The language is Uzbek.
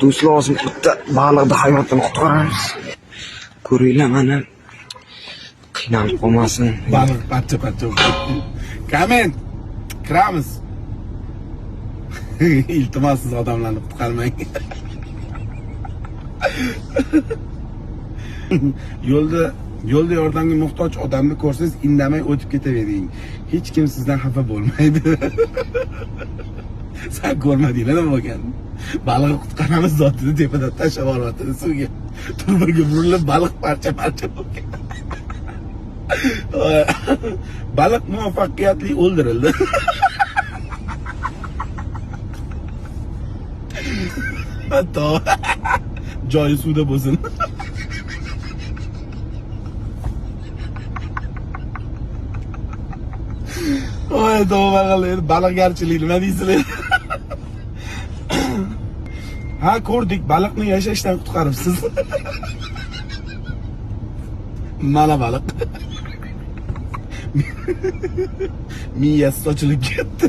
Do'stlar, hozir bitta baliqni hayotini qutqaramiz. Ko'ringlar mana. Qiynalib qolmasin. Baliq parcha parcha bo'lib ketdi. Komment. Kiramiz. Iltimos, siz odamlarni qutqarmang. Yo'lda yordamga muhtoj odamni ko'rsangiz indamay o'tib ketavering. Hech kim sizdan xafa bo'lmaydi. San ko'rmadinglar nima bo'lgan? Baliqni qutqaramiz zotini tepadan tashlab yuboryapti suvga. Turbaga burilib baliq parcha-parcha bo'lgan. Baliq muvaffaqiyatli o'ldirildi. Hatto joyi suvda bo'lsin. Voy, tavba qilib, baliqgarchilik nima deysizlar? Ha, ko'rdik, baliqni yashashdan qutqaribsiz. Mana baliq. Miyasi sochilib ketdi.